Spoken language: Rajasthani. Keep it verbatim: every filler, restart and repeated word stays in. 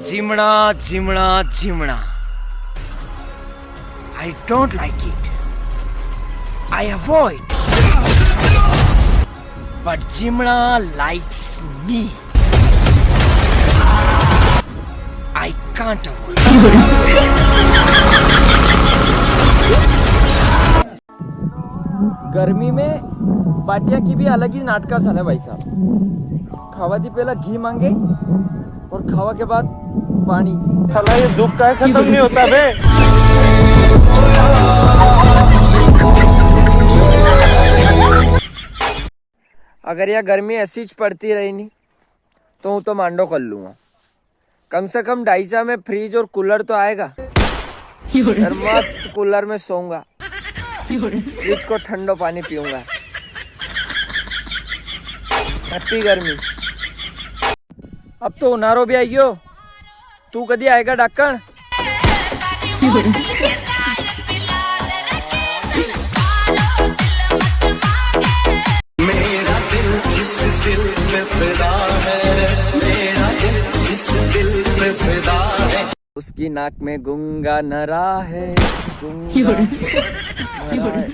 जीमणा, जीमणा, जीमणा। I don't like it. I avoid. But जीमणा likes me. I can't avoid. गर्मी में बाटिया की भी अलग ही नाटका चले भाई साहब। खावा ती पहला घी मांगे और खावा के बाद पाणी। साला ये दुख का खत्म नहीं होता बे। अगर या गर्मी ऐसी ज पड़ती रही नी, तो हूँ तो मांडो कर लूंगा। कम से कम डाईचा में फ्रिज और कूलर तो आएगा। और मस्त कूलर में सोऊंगा, फ्रिज को ठंडो पानी पीऊंगा। हैप्पी गर्मी। अब तो उनारो भी आई गयो, तू कदी आएगा डाकण? मेरा दिल जिस दिल पे फिदा है, मेरा दिल जिस दिल पे फिदा है। उसकी नाक में गूंगा नरा है, गूंगा नरा है।